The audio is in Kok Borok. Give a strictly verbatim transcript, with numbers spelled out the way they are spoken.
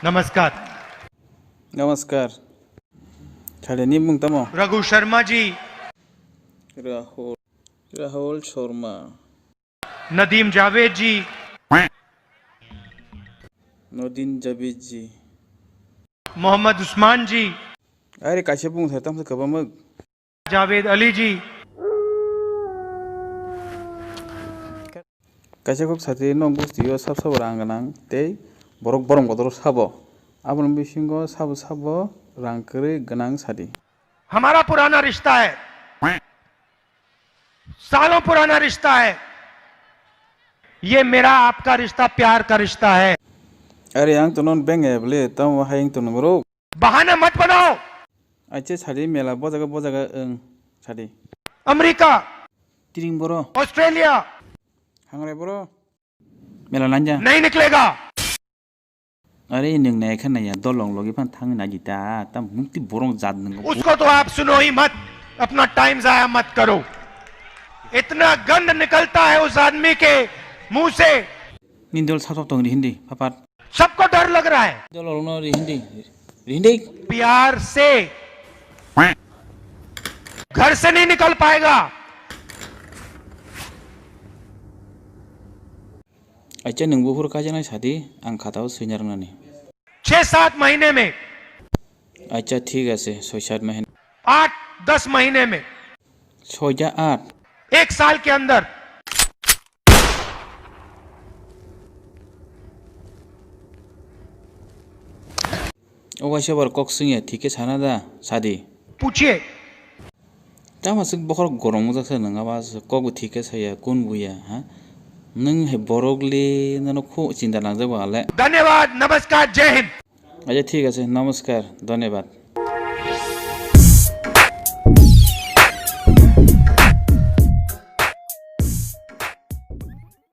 नमस्कार। Namaskar. Thale ni mung tamo? Raghu शर्मा ji. Rahul. Rahul Sharma. Nadeem जावेद ji. Nodin Javed ji. Mohammad उस्मान ji. Are kaisa bung thai tamsa kwbangma. Javed अली ji. Kaisa kok sati nok bustio sab sabo rang gwnang tei borok borom kotor sabo. Aboni bisingo sabo sabo rang kwrwi gwnang sadi. हमारा पुराना रिश्ता है, सालों पुराना रिश्ता है। ये मेरा आपका रिश्ता प्यार का रिश्ता है। Are ang tonon beng ebli tamo hai ang tonong rok. बहाना मत बनाओ। Ache sadi mela bojaga bojaga ang sadi. America, Tring boro. Australia, Hangre boro. Mela nanja. नहीं निकलेगा। Are nwng nai kha nai ya dolong logi phan thang na jita ta mukti borong jat nwng. उसको तो आप सुनो ही मत, अपना टाइम जाया मत करो। इतना गंध निकलता है उस आदमी के मुंह से। Ni dol sap sap tong ri hindi papat. सबको डर लग रहा है। Dol olo no ri hindi. Ri hindi. प्यार से घर से नहीं निकल पाएगा। Acha nwng buphuru kaijaknai sadi ang khatao swina rwngnani. छह सात महीने में। Acha thik ase soi sat mahin. आठ दस महीने में। Soita at. एक साल के अंदर। O waisa bar kok swngya thik khe sana da sadi. पूछिए। Tamo swk bokhorok gorong wngjak se nwng abo kok bo thik khe saya kun buya ha. Nwng hai borok le nono kho chinta nangjak ba le. धन्यवाद, नमस्कार, जय Hind. Acha thik ase, namaskar, dhonyabad.